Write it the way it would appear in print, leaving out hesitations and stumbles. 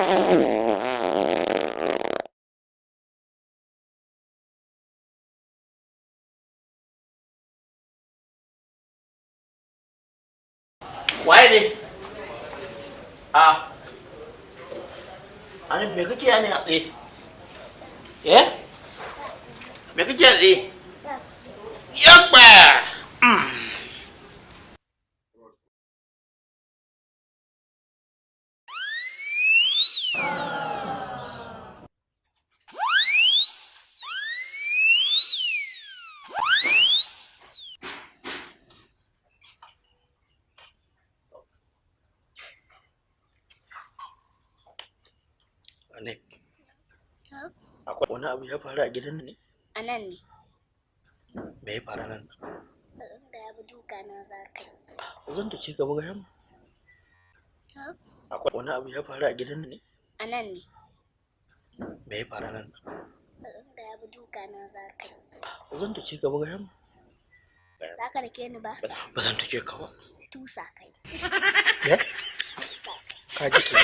Waye ne? A Anif, me kake ne a tsaye? Eh? Me kake a tsaye? Yabba! Anif, akwai wani abu ya faru a gidan ne? A nan ne. Me ya faru nan? Da ya bi duka na za kai. Zan da ke gaba ga yamma. Akwai wani abu ya faru a gidan ne? A nan ne. Me ya faru nan? Da ya bi duka na za kai. Zan da ke gaba ga yamma. Za ka rake ni ba? Ba zan take ka ba. Tusa kai. Ya? Tusa kai. Ka ji ke.